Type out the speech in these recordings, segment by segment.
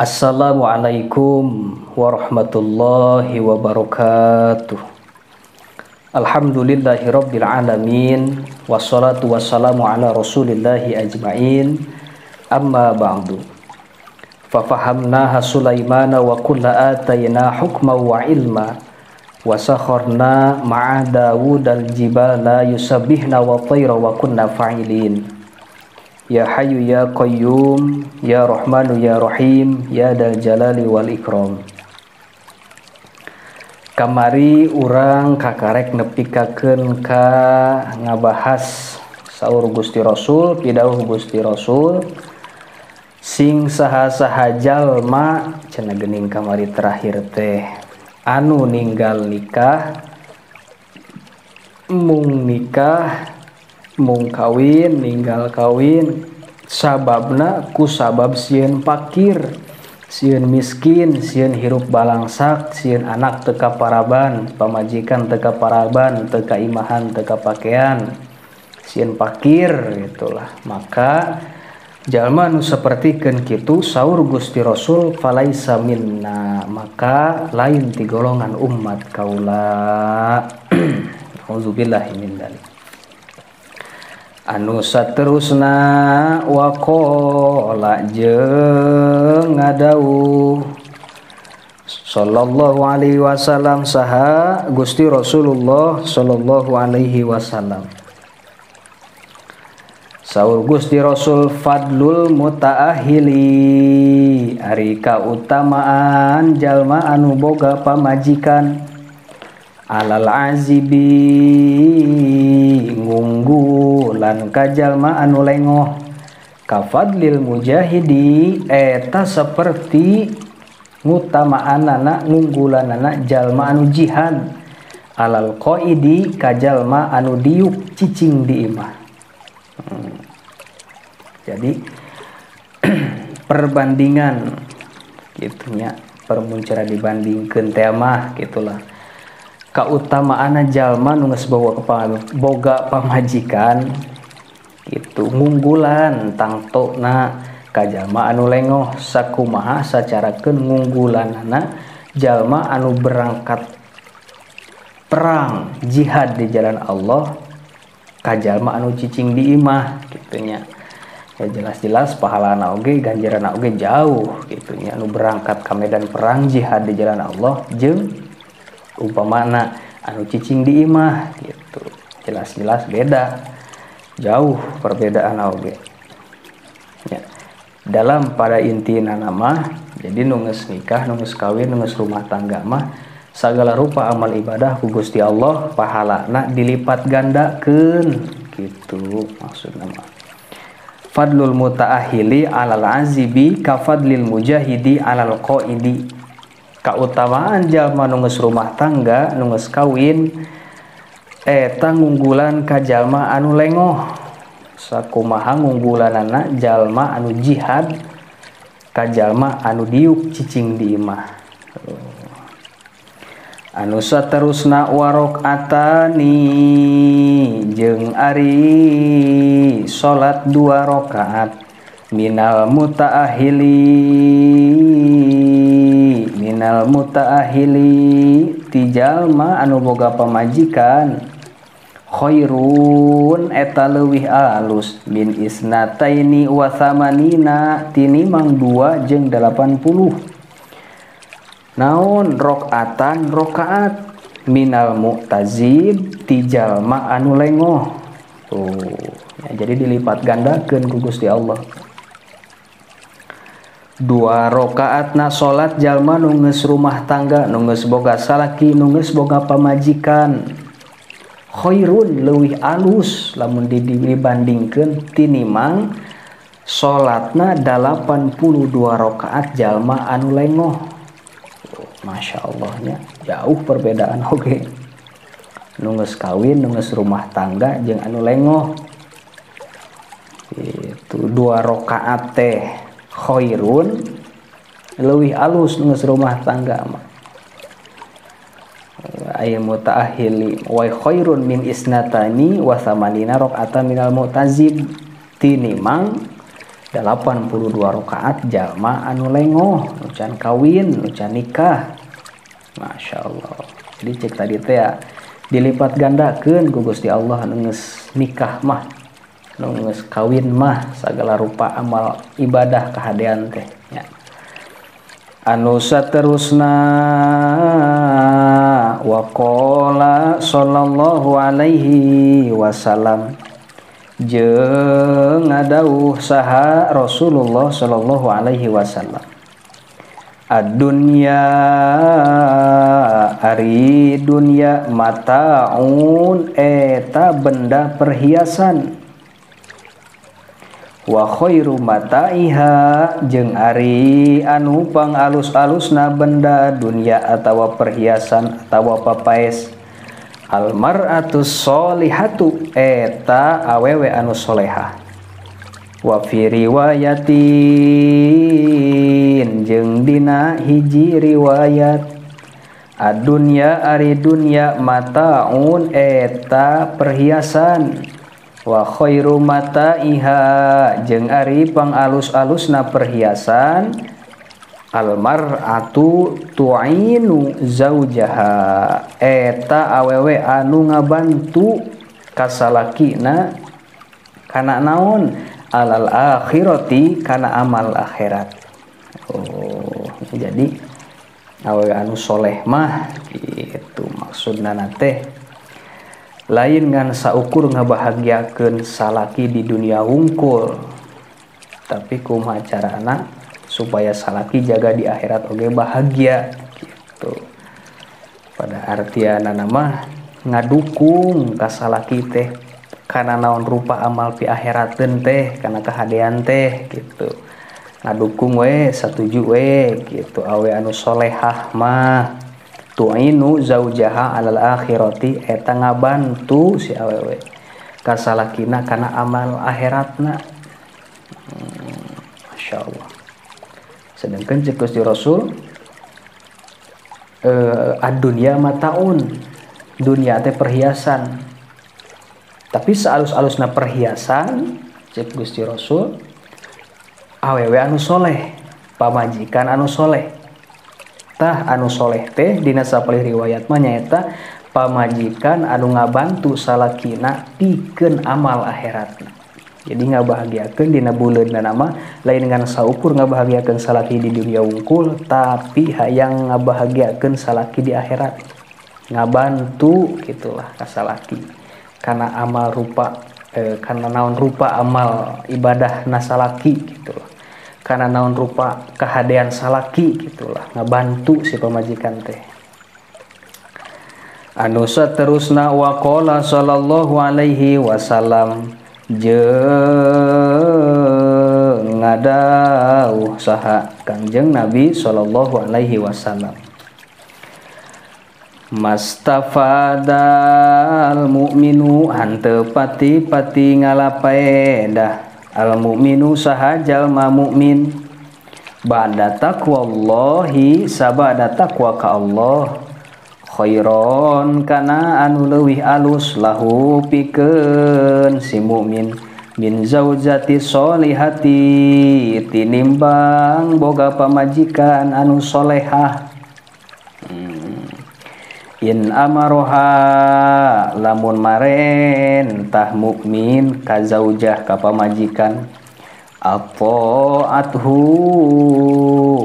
Assalamualaikum warahmatullahi wabarakatuh. Alhamdulillahi rabbil alamin. Wassalatu wassalamu ala rasulillahi ajmain. Amma ba'du. Fafahamnaha Sulaimana wa kulla atayna hukma wa ilma. Wa sakharna ma'a Dawudal jibala yusabbihna wa tayra wa kunna fa'ilin. Ya Hayyu Ya Qayyum, Ya Rahmanu Ya Rahim, Ya Dal Jalali wal Ikram. Kamari urang kakarek nepikakeun ka ngabahas saur Gusti Rasul, pidauh Gusti Rasul sing saha-saha jalma cenah geuning kamari terakhir teh anu ninggal nikah, mung nikah, mung kawin, ninggal kawin, sababna ku sabab sieun pakir, sieun miskin, sieun hirup balangsak, sieun anak teu kaparaban, pamajikan teu kaparaban, teu kaimahan, teu kapakean, sieun pakir gitulah. Maka jalma nu sapertikeun kitu saur Gusti Rasul falaisa minna, maka lain ti golongan umat kaula. Auzubillahi min dzalik. Anu saterusna waqala jeung ngadawuh sallallahu alaihi wasallam saha Gusti Rasulullah sallallahu alaihi wasallam. Saur Gusti Rasul fadlul mutaahili, ari kautamaan jalma anu boga pamajikan alal azibi ngunggulan ka jalma anu lengoh, kafadlil mujahidi eta seperti ngutamaanana ngunggulanana jalma anu jihad alal qaidi ka jalma anu diuk cicing di imah. Jadi perbandingan gitunya, permuncara dibandingkeun teh mah gitulah. Kautamaanna jalma nu geus boga pamajikan gitu ngunggulan tangtona ka jalma anu lengoh, sakumaha sacarakeun ngunggulanana jalma anu berangkat perang jihad di jalan Allah ka jalma anu cicing di imah gitunya. Ya jelas-jelas pahalana oge ganjaranna oge jauh gitunya, anu berangkat ka medan perang jihad di jalan Allah jeung umpamana anu cicing di imah gitu, jelas-jelas beda jauh perbedaan oge ya. Dalam pada intina mah jadi nu geus nikah, nu geus kawin, nu geus rumah tangga mah sagala rupa amal ibadah ku Gusti Allah pahalana dilipat gandakeun gitu maksudna mah. Fadlul mutaahili alal azibi ka fadlil mujahidi alal qaidi, kautamaan jalma nu geus rumah tangga, nu geus kawin eta ngunggulan ka jalma anu lengoh, sakumaha ngunggulanana jalma anu jihad ka jalma anu diuk cicing di imah. Anu saterusna warokatani jeung ari salat 2 rakaat minal mutaahili, minal mutaahili ti jalma anu boga pamajikan khairun eta leuwih alus min isnataini wa thamanina tinimang 2 jeung 80. Naon rakaatan rakaat minal mu'tazib ti jalma anu lengoh. Tuh ya, jadi dilipat gandakeun ku Gusti Allah. 2 rakaatna salat jalma nu geus rumah tangga, nu geus boga salaki, nu geus boga pamajikan khairun leuwih alus lamun dibandingkeun tinimang salatna 82 rakaat jalma anu lengoh. Masya Allahnya jauh perbedaan oge. Nu geus kawin, nu geus rumah tangga jeung anu lengoh. Itu 2 rakaat teh khairun leuwih alus nu geus rumah tangga mah. Ay mutaahili wa khairun min isnatani wa thamanina rakaatan minal mu'tazib tinimang 82 rakaat jalma anu lengoh, nu can kawin, nu can nikah. Masya Allah. Jadi cek tadi teh ya, dilipat gandakeun ku Gusti Allah anu geus nikah mah, anu geus kawin mah sagala rupa amal ibadah kahadean teh nya. Anu saterusna waqala sallallahu alaihi wasallam jeung ngadauh saha Rasulullah sallallahu alaihi wasallam, ad-dunya ari dunya mataun eta benda perhiasan, wa khairu mataiha jeung ari anu pangalus-alusna benda dunya atawa perhiasan atawa papaes, almar'atu sholihatu eta awewe anu solehah, wa fi riwayatin jeung dina hiji riwayat, ad-dunya ari dunya mataun eta perhiasan, wa khairu mataiha jeung ari pangalus-alusna perhiasan, almar'atu tu'inu zaujaha eta awewe anu ngabantu kasalakina kana naon alal akhirati kana amal akhirat. Oh, jadi awewe anu soleh mah gitu maksudna teh lain ngan saukur ngabahagiakeun salaki di dunia wungkul, tapi kumaha carana supaya salaki jaga di akhirat oge bahagia gitu. Pada artiana mah ngadukung ka salaki teh kana naon rupa amal pi akhirateun teh kana kahadean teh gitu. Ngadukung we satuju we gitu awe anu solehah mah tu'inu zaujaha alal akhirati eta ngabantu si awewe ka salakina kana amal akhiratna. Masya Allah. Sedangkan cek Gusti Rasul ad-dunya mataun, dunia teh perhiasan, tapi sealus-alusna perhiasan cek Gusti Rasul awewe anu soleh, pamajikan anu soleh. Tah anu soleh teh dina sapalih riwayat mah nyaeta pamajikan anu ngabantu salakina pikeun amal akhiratna. Jadi ngabahagiakeun dina buleudna mah lain ngan saukur ngabahagiakeun salaki di dunia wungkul, tapi hayang ngabahagiakeun salaki di akhirat. Ngabantu gitulah ka salaki kana amal rupa kana naon rupa amal ibadah na salaki gitulah. Kana naon rupa kahadean salaki gitulah, ngabantu si pamajikan teh. Anu saterusna waqala sallallahu alaihi wasallam jeung ngadauh saha Kangjeng Nabi sallallahu alaihi wasallam, mastafadal mu'minu hanteu pati-pati ngalapaedah al mu'minu saha jalma mukmin ba'da taqwallahi sabada taqwa ka Allah khairon kana anu leuwih alus lahu pikeun si mukmin min zaujati sholihati tinimbang boga pamajikan anu solehah. In amaroha lamun marentah mukmin ka zaujah ka pamajikan athu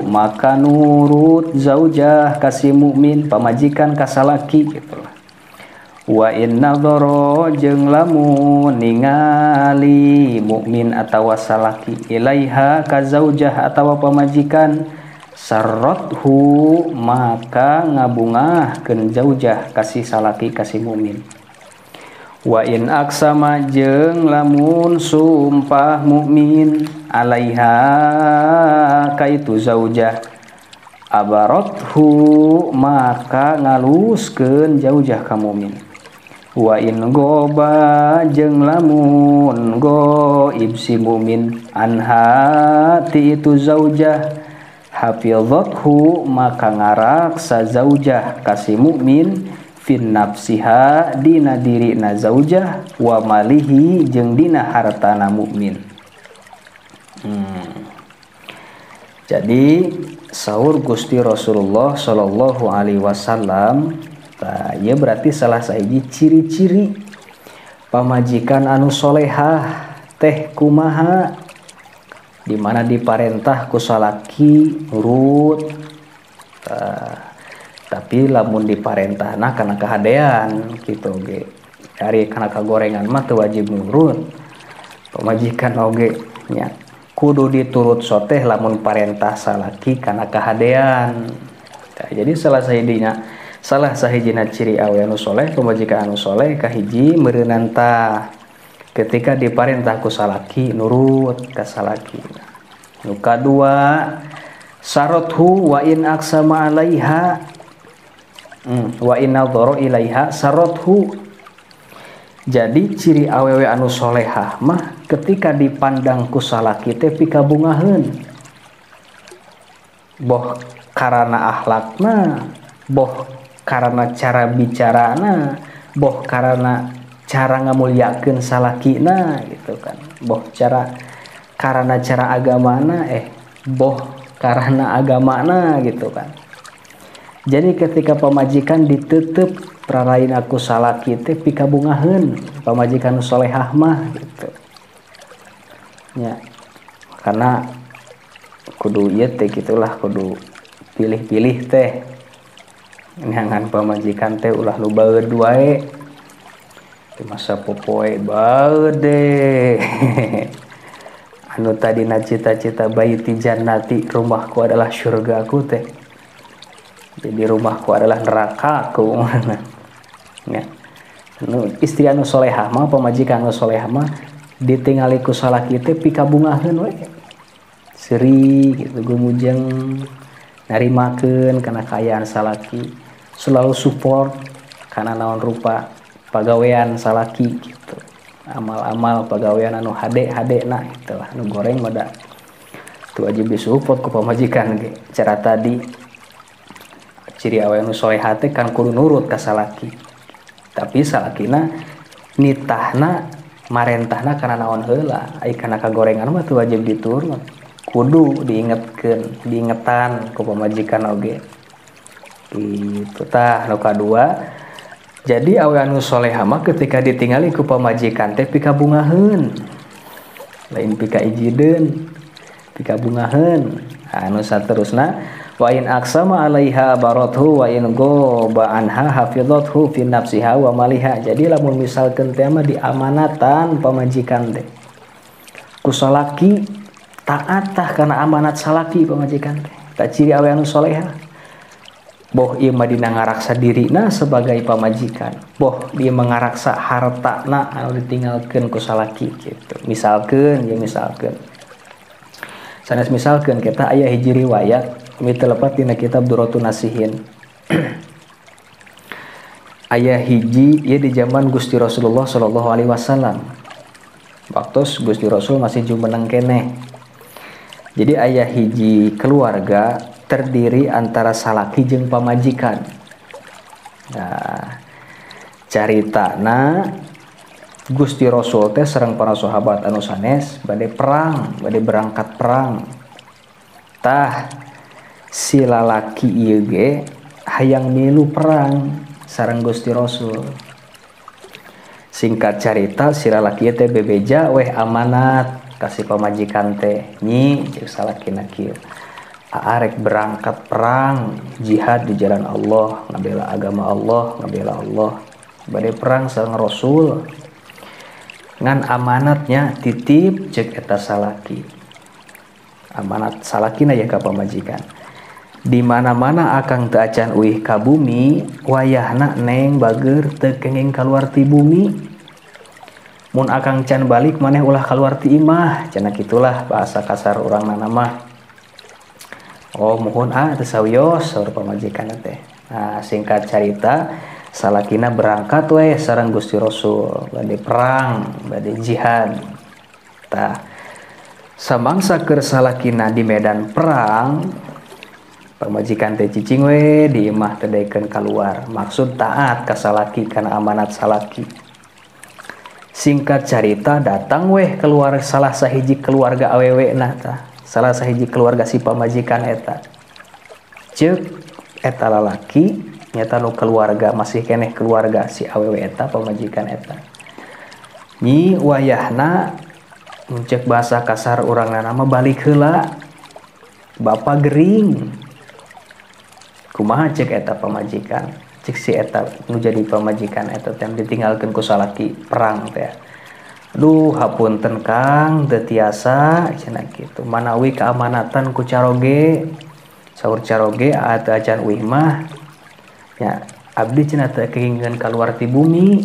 maka nurut zaujah kasih mukmin pamajikan kasalaki gitulah. Wa in nadhara jeung lamun ningali mukmin atawa salaki ilaiha ka zaujah atawa pamajikan sarrathu maka ngabungahkeun zaujah kasih salaki kasih mukmin. Wa in aksama jeung lamun sumpah mukmin alaiha kaitu zaujah abarathu maka ngaluskeun zaujah ka mukmin. Wa in goba jeung lamun goib si mukmin anha ti itu zaujah hafizathu maka ngaraksa zaujah kasih mukmin fin nafsiha dina dirina zaujah wa malihi jeung dina hartana mukmin. Jadi saur Gusti Rasulullah Shallallahu Alaihi Wasallam, tah ieu berarti salah sahiji ciri-ciri pamajikan anu solehah teh kumaha, dimana diparentah ku salaki nurut. Tah, tapi lamun diparentahna kana kahadean kitu oge, ari kana kagorengan mah teu wajib nurut pamajikan oge nya, kudu diturut soteh lamun parentah salaki kana kahadean. Nah, jadi salah sahijina ciri awe anu soleh, pamajikan anu soleh kahiji meureunnan tah ketika diparentah ku salaki nurut ka salaki. Nu kadua sarothu wa in aqsama alaiha, wa in nadhara ilaiha sarothu. Jadi ciri awewe anu solehah mah ketika dipandang ku salaki teh pikabungaheun, boh karana akhlakna, boh karana cara bicarana, boh karana cara ngamulyakeun salakina gitu kan, boh cara karana cara agamana, boh karana agamana gitu kan. Jadi ketika pamajikan ditutup prarain aku salaki teh pikabungaheun pamajikan solehah mah gitu ya, karena kudu ieu teh gitulah, kudu pilih-pilih teh nyangan pamajikan teh ulah nu baeud wae, di masa popoe baeud deh. Anu tadina cita-cita baiti jannati, rumahku adalah syurgaku teh, jadi rumahku adalah nerakaku. Ya. Nu istri anu solehah mah, pamajikan anu solehah mah ditingali ku salaki teh pikabungaheun we, seuri gitu, gumujeng narimakeun kana kaayaan salaki, selalu support kana naon rupa pagawean salaki gitu, amal-amal pagawean anu hade-hade na itulah anu goreng mah da teu wajib disupport ku pamajikan ge. Cara tadi ciri awe anu solehah teh kan kudu nurut ka salaki, tapi salakina nitahna marentahna kana naon heula, ai kana kagorengan mah teu wajib diturut, kudu diingetkeun, diingetan ku pamajikan oge gitu. Tah nu kadua, jadi awe anu solehah mah ketika ditingali ku pamajikan teh pikabungaheun, lain pika ijideun, pikabungaheun. Anu saterusna wa in aqsama alaiha barathu wa in ghaba anha hafizathu fi nafsiha wa maliha. Jadi lamun misalkeun teh mah diamanatan pamajikan teh ku salaki, taat tah kana amanat salaki pamajikan teh, tak ciri awe anu solehah. Boh ieu mah dina ngaraksa dirina sebagai pamajikan, boh dia mengaraksa hartana anu ditinggalkeun ku salaki gitu. Misalkeun ya, misalkeun sanes misalkeun kita aya hiji riwayat mi telepat dina kitab Durratun Nasihin. Aya hiji ieu di zaman Gusti Rasulullah sallallahu alaihi wasallam, waktu Gusti Rasul masih jumeneng keneh. Jadi aya hiji keluarga terdiri antara salaki jeung pamajikan. Nah, caritana Gusti Rasul teh sareng para sahabat anu sanes bade perang, bade berangkat perang. Tah si lalaki ieu ge hayang milu perang sareng Gusti Rasul. Singkat carita si lalaki teh bebeja weh amanat kasih pamajikan teh, nyi jeung salakina kieu, arek berangkat perang jihad di jalan Allah, ngabela agama Allah, ngabela Allah, bade perang sareng Rasul, ngan amanatnya titip cek eta salaki, amanat salakina ya ka pamajikan, di mana-mana akang teu acan uih ka bumi, wayahna neng bager teu kenging kaluar ti bumi, mun akang can balik maneh ulah kaluar ti imah, cenah kitulah bahasa kasar urang nana mah. Oh muhun ah teu sawios saur pamajikan teh. Nah, singkat carita salakina berangkat weh sareng Gusti Rasul bade perang, bade jihad. Tah samangsa keur salakina di medan perang, pamajikan teh cicing we di imah teh daekeun kaluar, maksud taat ka salaki kana amanat salaki. Singkat carita datang weh keluar salah sahiji keluarga awewe na tah, salah sahiji keluarga si pamajikan eta. Ceuk eta lalaki nyata nu keluarga masih keneh keluarga si awewe eta pamajikan eta. Nyi wayahna ceuk bahasa kasar urangna mah balik heula bapak gering. Kumaha ceuk eta pamajikan? Cek si eta nu jadi pamajikan eta teh ditinggalkeun ku salaki perang teh. Duh hapunten Kang teu tiasa cenah kitu. Manawi keamanatan ku caroge. Saur caroge teu acan uih mah nya abdi cenah teu kengingkeun kaluar ti bumi.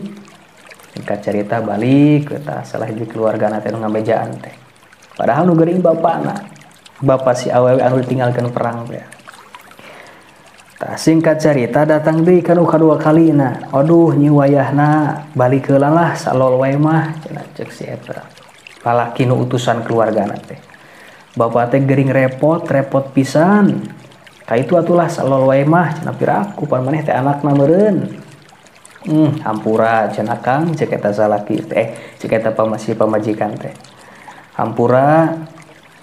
Singkat carita balik eta salah hiji keluargana teh nu ngabejaan teh. Padahal nu geuring bapana. Bapa si awewe anu ditinggalkeun perang teh. Tah singkat carita datang deui ka nu kadua kalina. Aduh nyi wayahna balik heula lah salol wae mah cenah ceuk si eta. Lalaki nu utusan keluargana teh. Bapak teh gering repot, repot pisan. Ka itu atulah salol wae mah cenah piraku pan maneh teh anakna meureun. Hampura cenah Kang ceuk eta salaki teh, ceuk eta pamajikan teh. Hampura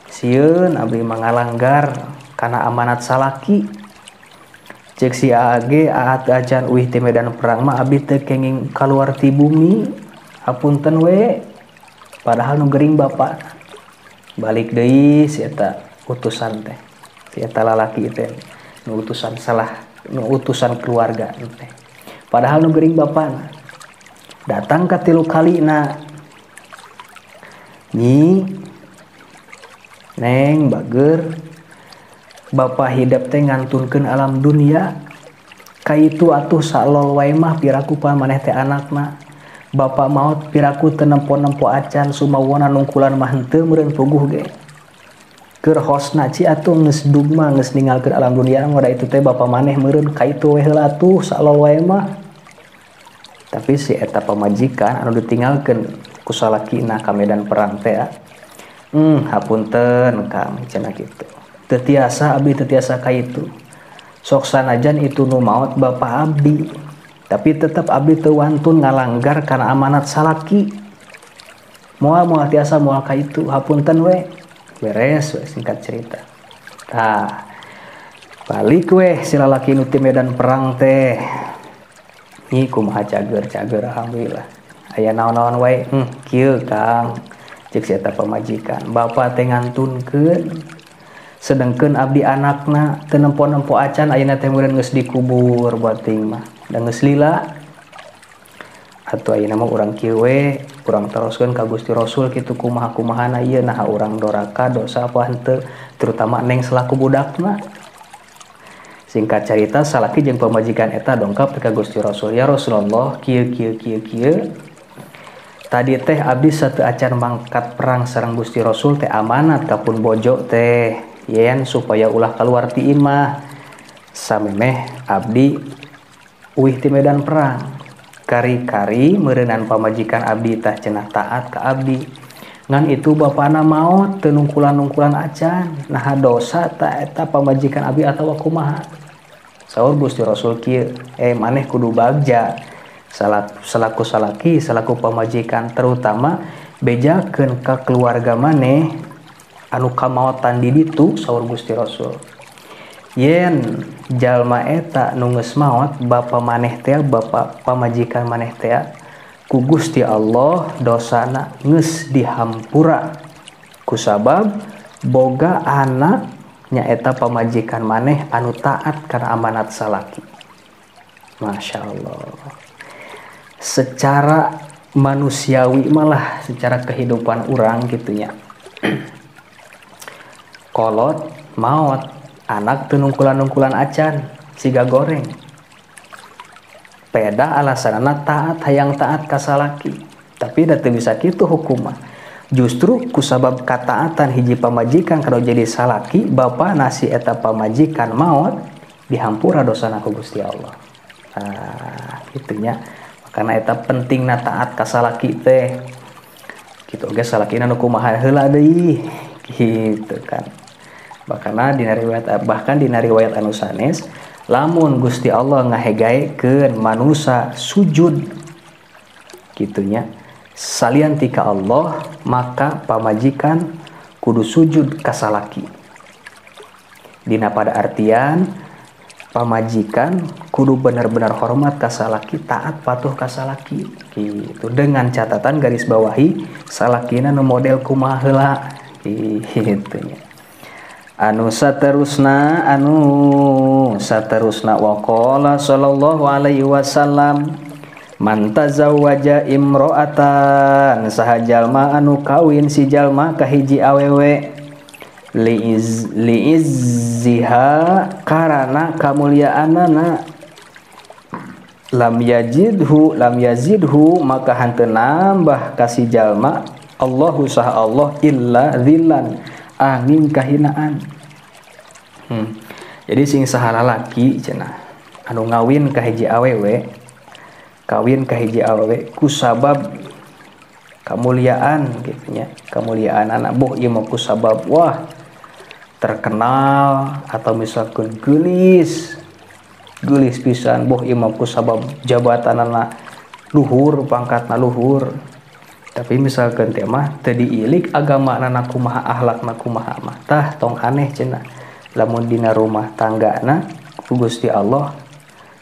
sieun abdi mah ngalanggar kana amanat salaki. Cek si AAG AA teu acan uih ti medan perang mah abdi teu kenging kaluar ti bumi hapunten we padahal nu gering bapak. Balik deui si eta utusan teh, si eta lalaki teh nu utusan salah nu utusan keluarga teh padahal nu gering bapana. Datang ka tilu kalina, nyi neng bager bapak hidap teh ngantunkeun alam dunia kaitu atuh salol wae mah piraku pa maneh teh anakna. Bapak maot piraku teu nempo-nempo acan sumawona nungkulan mah henteu meureun puguh ge. Keur hosna ci atuh geus dugma geus ninggalkeun alam dunia mah da itu teh bapak maneh meureun kaitu we heula atuh salol wae mah. Tapi si eta pamajikan anu ditinggalkeun ku salakina ka medan perang teh hapunten Kang cenah kitu. Teu tiasa abdi teu tiasa kaitu. Sok sanajan itu nu maot bapa abdi, tapi tetep abdi teu wantun ngalanggar kana amanat salaki. Moal moal tiasa moal kaitu, hapunten we. Beres we singkat cerita. Tah balik we si lalaki nu ti medan perang teh. Nyi kumaha cager-cager alhamdulillah. Aya naon-naon wae, kieu Kang. Ceuk si eta pamajikan, bapa teh ngantunkeun. Sedengkeun abdi anakna teu nempo-nempo acan ayeuna teh meureun geus dikubur bating mah. Da geus lila. Atuh ayeuna mah urang kieu we, urang teroskeun ka Gusti Rasul kitu kumaha-kumahana ieu naha urang doraka dosa apa henteu, terutama neng selaku budakna. Singkat carita salaki jeung pamajikan eta dongkap ka Gusti Rasul, ya Rasulullah kieu kieu kieu kieu. Tadi teh abdi sateu acan mangkat perang sareng Gusti Rasul teh amanat ka pun bojo teh yen supaya ulah keluar ti imah samemeh abdi uih ti medan perang. Kari-kari meureunan pamajikan abdi tah cenah taat ka abdi ngan itu bapana maot teu nungkulan-nungkulan acan naha dosa ta eta pamajikan abdi atawa kumaha. Saur Gusti Rasul kieu, maneh kudu bagja selaku salaki selaku pamajikan terutama bejakeun ka keluarga maneh anu kamaotan di ditu. Saur Gusti Rasul yen jalma eta nu geus maot bapa maneh teh bapa pamajikan maneh teh ku Gusti Allah dosana geus dihampura kusabab boga anak nyaeta pamajikan maneh anu taat kana amanat salaki. Masya Allah. Secara manusiawi malah secara kehidupan orang gitunya. Kolot maot anak teu nungkulan-nungkulan acan siga goreng. Peda alasanana taat hayang taat ka salaki. Tapi da teu bisa kitu hukumah. Justru kusabab kataatan hiji pamajikan kalau jadi salaki bapa nasi eta pamajikan maot dihampura dosana ku Gusti Allah. Nah, itunya karena eta pentingna taat ka salaki teh. Kitu oge salakina nu kumaha heula deui gitu kan. Bahkan dina riwayat anu sanes lamun Gusti Allah ngahegaekeun manusa sujud gitunya salian ti ka Allah maka pamajikan kudu sujud ka salaki. Dina pada artian pamajikan kudu benar-benar hormat ka salaki, taat patuh ka salaki gitu. Dengan catatan garis bawahi salakina nu model kumaha heula gitu nya. Anu saterusna waqala sallallahu alaihi wasallam man tazawwaja imro'atan saha jalma anu kawin si jalma ka hiji awewe liizziha karana kamuliaanana lam yazidhu maka hanteu nambah ka si jalma Allahu saha Allah illa dzillan angin kahinaan. Jadi sing saha lalaki cenah anu ngawin ka hiji awewe, kawin ka hiji awewe kusabab kamuliaan gitu nya, kamuliaan anak boh ieu mah kusabab wah terkenal atau misalkan geulis pisan boh ieu mah kusabab jabatanana luhur, pangkatna luhur. Tapi misalkan teh mah teu diilik agamana kumaha, akhlakna kumaha mah tah tong aneh cenah lamun dina rumah tanggana ku Gusti Allah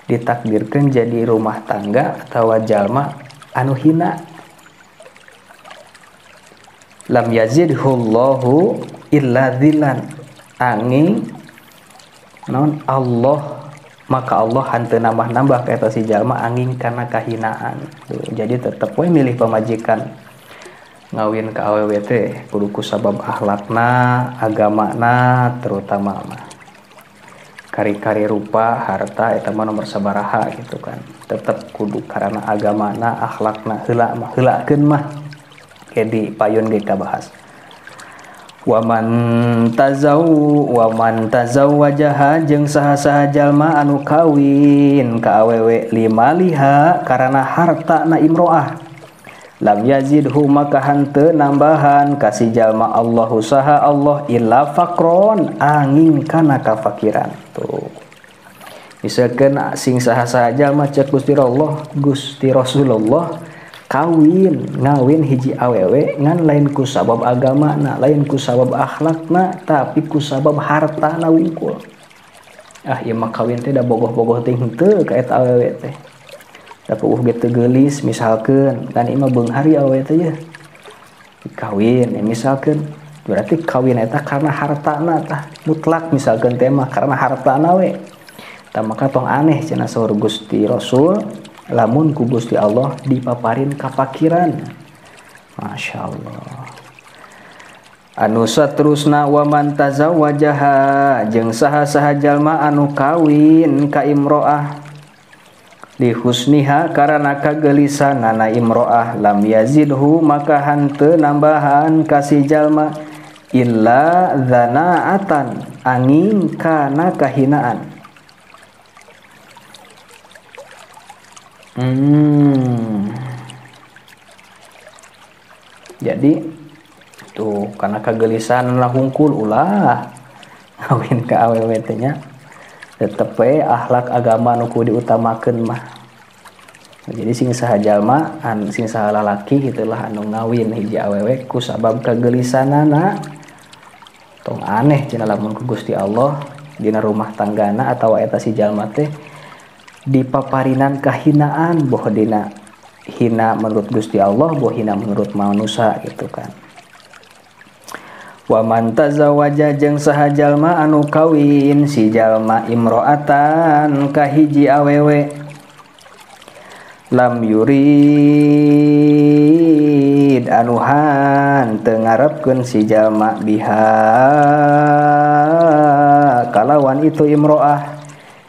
ditakdirkeun jadi rumah tangga atawa jalma anu hina. Lam yazidhullahu illa dzillan angin non Allah maka Allah hanteu nambah-nambah ka eta si jalma angin kana kahinaan. Tuh, jadi tetep we milih pamajikan ngawin ka awewe teh kudu ku sabab akhlakna, agamana terutama mah. Kari-kari rupa, harta eta mah nomor sabaraha gitu kan. Tetep kudu karena agamana, akhlakna heula mah, heulakeun mah. Ke di payun ge kabahas. Waman tazawwajaha jeung saha-saha jalma anu kawin ka awewe limaliha karana hartana imro'ah lam yazidhu maka hanteu nambahan ka si jalma Allahu saha Allah illa faqron angin kana kafakiran. Tuh misalkan sing saha-saha jalma cek Gusti Allah, Gusti Rasulullah kawin ngawin hiji awewe ngan lain ku sabab agamana, lain ku sabab akhlakna, tapi ku sabab hartana wungkul. Ah ieu mah kawin teh da bogoh-bogoh teh henteu ka eta awewe teh. Da puguh ge teu geulis misalkeun, kan ieu mah beunghar ieu awewe teh yeuh. Kawin ya, misalkeun berarti kawin eta karena hartana tah mutlak misalkeun teh mah karena hartana we. Tah maka tong aneh cenah saur Gusti Rasul lamun ku Gusti Allah dipaparin kapakiran. Masya Allah. Anu saterusna waman tazawwajaha jeung saha-saha jalma anu kawin ka imro'ah li husniha karana kagelisanana imro'ah lam yazidhu maka hanteu nambahan ka si jalma illa dzana'atan angin kana kahinaan. Jadi tuh karena kegelisahan lah hungkul ulah ngawin ka awewe teh nya tetep we akhlak agama nu kudu diutamakeun mah. Jadi sing saha jalma sing saha lalaki gitulah anu ngawin hiji awewe ku sabab kegelisanana tong aneh cenah lamun ku Gusti Allah dina rumah tanggana atawa eta si jalma teh dipaparinan kahinaan boh dina hina menurut Gusti Allah boh hina menurut manusia gitu kan. Wa man tazawwaja jeung saha jalma anu kawin si jalma imro'atan ka hiji awewe lam yurid anu hanteu ngarepkeun si jalma biha kalawan itu imro'ah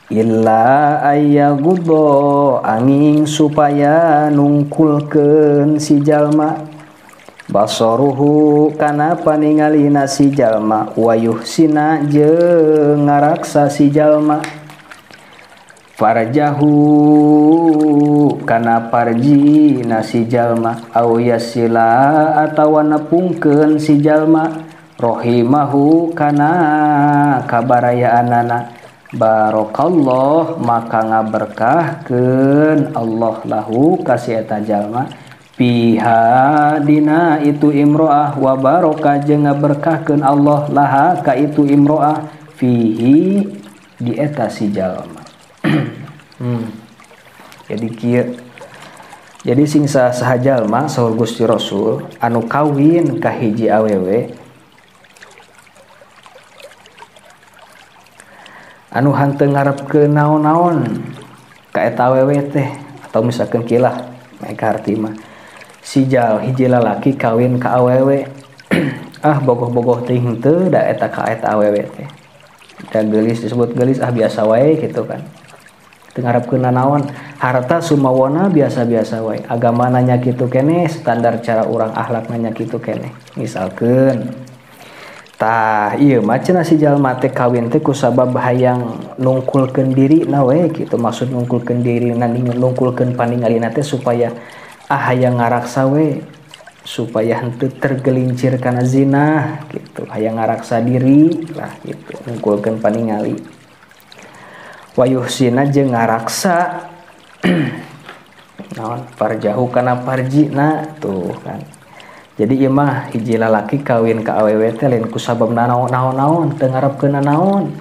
illa ayyaguddo angin supaya nungkulkeun si jalma basoruhu kana paningalina si jalma wayuhsina jeung ngaraksa si jalma farjahu kana parjina si jalma au yasila atawa nepungkeun si jalma rohimahu kana kabarayaanana barokallah maka ngaberkahkeun Allah lahu ka si eta jalma Piha dina itu imro'ah wa barokah jeung ngaberkahkeun Allah laha ka itu imro'ah fihi di eta si jalma. Jadi kieu. Jadi sing saha jalma saur Gusti Rasul anu kawin ka hiji awewe anu hanteu ngarepkeun naon-naon ka eta awewe teh atau misalkan kieu lah mereka arti mah si jal hiji lalaki kawin ka awewe ah bogoh-bogoh teh henteu da eta ka eta awewe teh da geulis disebut geulis ah biasa wae gitu kan teu ngarepkeun nanaon harta sumawona biasa-biasa wae agama nanya kitu keneh standar cara urang akhlak nanya kitu keneh misalkeun tah ieu mah cenah si jalma teh kawin teh kusabab hayang nungkulkeun diri na we kitu maksud nungkulkeun diri na nungkulkeun paningalina teh supaya ah hayang ngaraksa we supaya henteu tergelincir kana zina gitu hayang ngaraksa diri lah gitu nungkulkeun paningali wayuhsina jeung ngaraksa naon farjahu kana farjina tuh kan. Jadi ieu mah hiji lalaki kawin ka awewe teh lain kusabab naon-naon teu ngarepkeun naon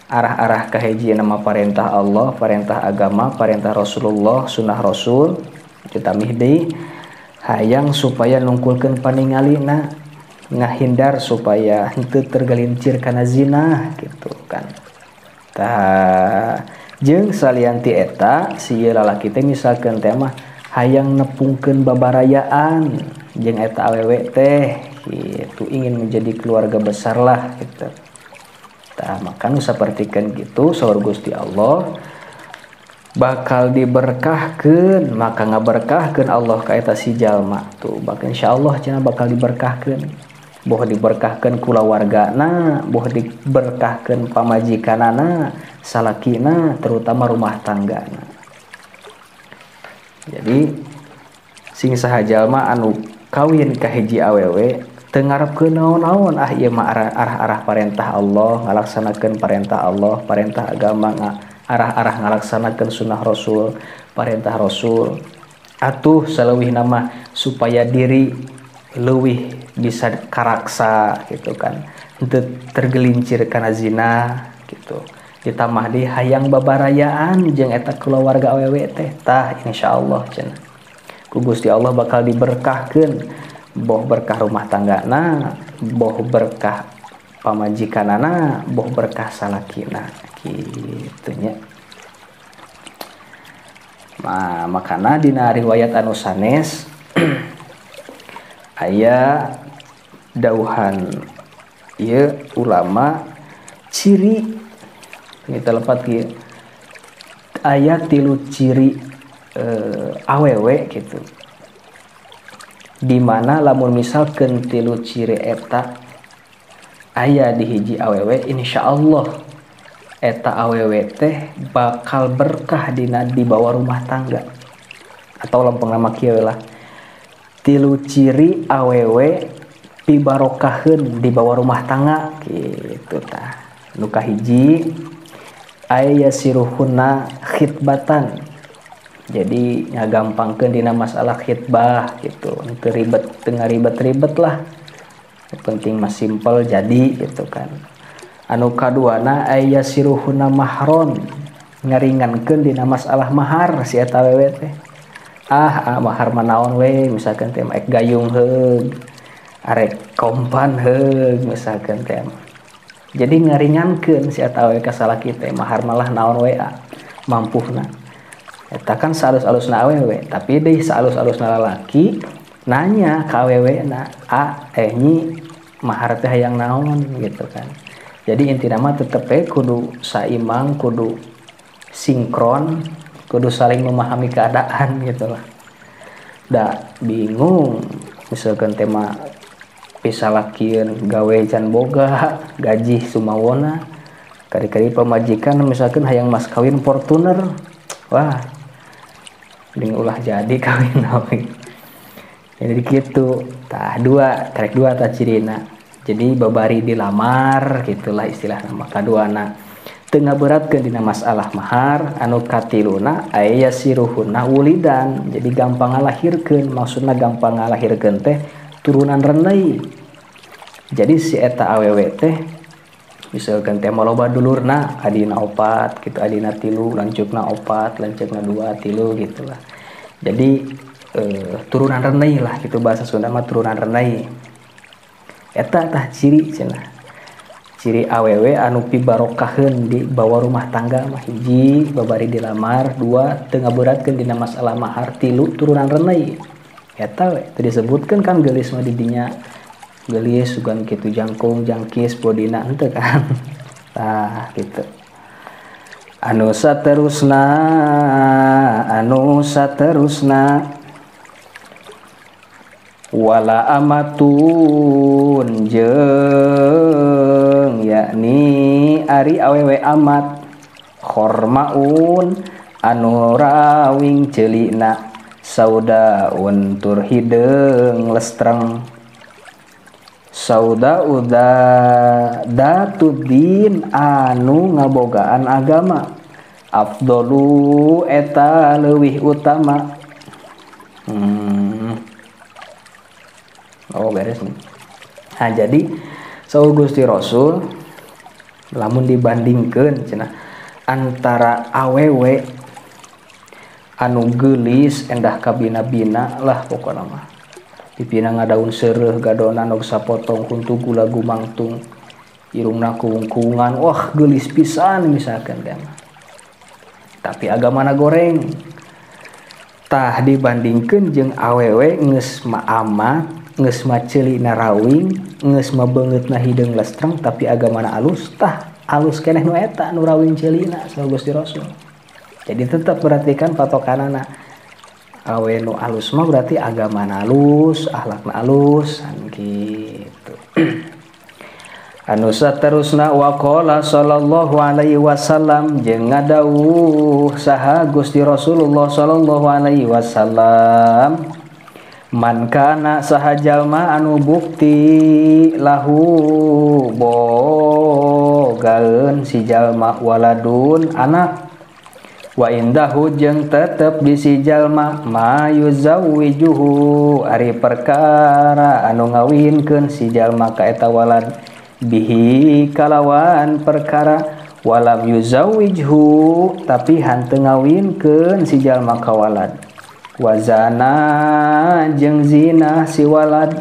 arah-arah ka hiji nama parentah Allah parentah agama parentah Rasulullah sunnah Rasul ditamih deui hayang supaya nungkulkeun paningalina ngahindar supaya henteu tergelincir kana zina gitu kan. Tah jeung salian ti eta si ieu lalaki teh misalkeun teh mah hayang nepungkeun babarayaan jeung eta awewe teh gitu ingin menjadi keluarga besar lah gitu. Tah maka nu sapertikeun gitu saur Gusti Allah bakal diberkahkeun maka ngaberkahkeun Allah ka eta si jalma tuh bakal insyaallah cenah bakal diberkahkeun boh diberkahkeun kulawargana boh diberkahkeun pamajikanana salakina terutama rumah tanggana. Jadi sing saha jalma anu kawin ka hiji awewe teu ngarepkeun naon-naon ah ieu mah arah-arah parentah Allah ngalaksanakeun parentah Allah parentah agama arah-arah ngalaksanakeun sunnah Rasul parentah Rasul atuh saleuwihna mah supaya diri leuwih bisa karaksa gitu kan henteu tergelincir kana zina gitu ditambah deui hayang babarayaan jeung eta kulawarga awewe teh tah insyaallah cenah ku Gusti Allah bakal diberkahkeun boh berkah rumah tanggana boh berkah pamajikanana boh berkah salakina kitu nya. Nah, makana dina riwayat anu sanes aya dauhan ieu ulama ciri kita lepat kieu aya tilu ciri awewe gitu dimana lamun misalkeun tilu ciri eta aya di hiji awewe insyaallah eta awewe teh bakal berkah dina di bawah rumah tangga atau lempeng nama kieu lah tilu ciri awewe pibarokaheun di bawah rumah tangga gitu tah. Nu kahiji aya siruhunna khitbatan. Jadi ngagampangkeun dina masalah khitbah gitu, henteu ribet teu ngaribet-ribet lah. Penting mah simpel jadi gitu kan. Anu kaduana aya siruhunna mahron, ngaringankeun dina masalah mahar si eta awewe teh. Ah mahar mah naon we misalkan teh ek gayung heug, arek kompan heug misalkan teh. Jadi ngaringankeun si eta awewe ka salaki teh mahar malah naon we mampuhna. Eta kan saalus-alusna awewe, tapi deui saalus-alusna lalaki nanya ka awewena, "A, nyi mahar teh hayang naon?" gitu kan. Jadi intina mah tetep we kudu saimang, kudu sinkron, kudu saling memahami keadaan gitu lah. Da bingung misalkan tema pisalakieun gawe can boga, gaji sumawona, kari-kari pamajikan misalkan hayang mas kawin Fortuner. Wah, mending ulah jadi kawin we. Jadi gitu. Tah dua, karek dua tah cirina. Jadi babari dilamar gitulah istilah nama kaduana. Teu ngaberatkeun dina masalah mahar. Anu katiluna aya siruhunna wulidan, jadi gampang ngalahirkeun, maksudna gampang ngalahirkeun teh turunan renai. Jadi si eta awewe teh misalkan teh maloba dulurna, adina 4 gitu, adina 3, lanceukna 4, lanceukna 2, 3 gitu lah. Jadi turunan renai lah gitu, bahasa Sunda mah turunan renai. Eta tah ciri cenah. Ciri awewe anu pibarokaheun di bawah rumah tangga mah hiji babari dilamar, 2 teu ngaberatkeun dina masalah mahar, 3 turunan renai. Eta we teu disebutkeun kan geulis mah di dinya. Geulis sugan kitu jangkung jangkis bodina henteu kan. Tah gitu. Anu saterusna, anu saterusna wala amatun jeung yakni ari awewe amat khormaun anu rawing ceulina saudaun tur hideung lestreng sauda uda datudin anu ngabogaan agama afdolu eta leuwih utama. Oh beres nih. Nah jadi saur Gusti Rasul lamun dibandingkeun cenah antara awewe anu geulis endah kabina-bina lah pokona mah. Pipina ngadaun seureuh gadona nog sapotong huntu gula gumangtung irungna kuung-kuungan, wah geulis pisan misalkan teh mah. Tapi agamana goreng. Tah dibandingkeun jeung awewe geus mah amat, geus mah ceulina rawing, geus mah beungeutna hideung lestreng tapi agamana alus, tah alus keneh nu eta nu rawing ceulina saur Gusti Rasul. Jadi tetap berarti kan patokanana awe nu alus mah berarti agamana alus, akhlakna alus, kan gitu. Anu saterusna waqala sallallahu alaihi wasallam jeung ngadawuh saha Gusti Rasulullah sallallahu alaihi wasallam man kana saha jalma anu bukti lahu bogaeun si jalma waladun anak wa indahu jeung tetep di si jalma ma yuzawwijuhu ari perkara anu ngawinkeun si jalma ka eta walad bihi kalawan perkara walam yuzawwijhu tapi hanteu ngawinkeun si jalma ka walad wazana jeung zina si walad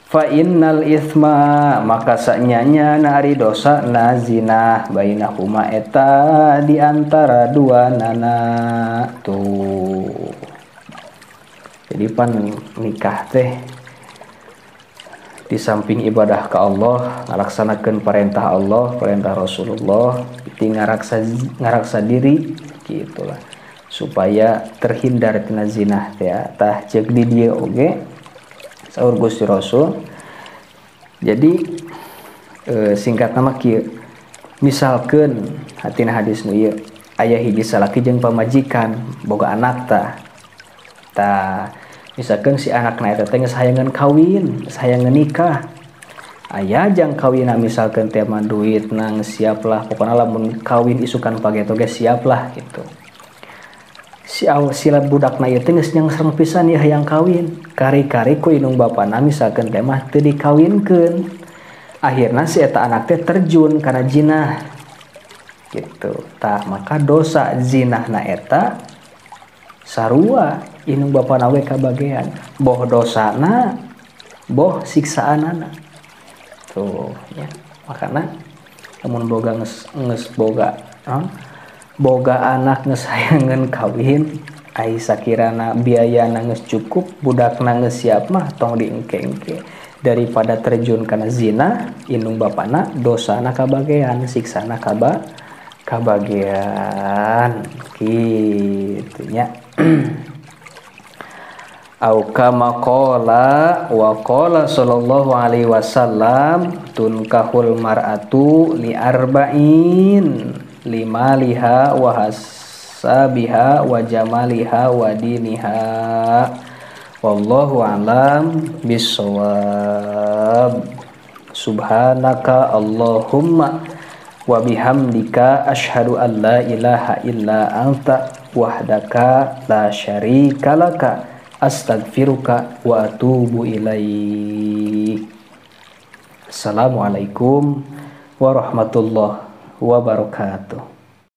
fa innal itsma maka sanyanya na ari dosa na zina bainahuma eta di antara dua nana tuh. Jadi pan nikah teh di samping ibadah ke Allah, ngalaksanakeun perintah Allah, perintah Rasulullah, ti ngaraksa diri gitulah supaya terhindar tina zina teh. Tah ceuk di dieu oge saur Gusti Rasul. Jadi singkat nama kieu, misalkeun hatina hadis nu ieu aya hiji salaki jeung pamajikan boga anak tah. Tah misalkeun si anakna eta teh geus hayangeun kawin, geus hayangeun nikah. Aya jang kawinna misalkeun teh mah duit nang siap lah, pokona lamun kawin isukan pageto ge siap lah gitu. Si sila budakna ieu teh geus nyangsreng pisan ieu hayang kawin. Kari-kari ku indung bapana misalkeun teh mah teu dikawinkeun. Akhirna si eta anak teh terjun kana jinah. Gitu. Tah maka dosa zinahna eta sarua indung bapana we kabagean. Boh dosana, boh siksaanana. Tuh ya. Makana lamun boga geus boga boga anak geus hayangeun kawin, ai sakirana biayana geus cukup, budakna geus siap mah tong diengke-engke. Daripada terjun kana zina, indung bapana dosana kabagean, siksana kabagean kitu nya. Au kama qala wa qala sallallahu alaihi wasallam tunkahul mar'atu li arba'in limaliha wa hasabiha wa jamaliha wa diniha wallahu a'lam bissawab. Subhanaka Allahumma wa bihamdika asyhadu an la ilaha illa anta wahdaka la syarika laka astaghfiruka wa atubu ilaik. Assalamualaikum warahmatullahi wabarakatuh.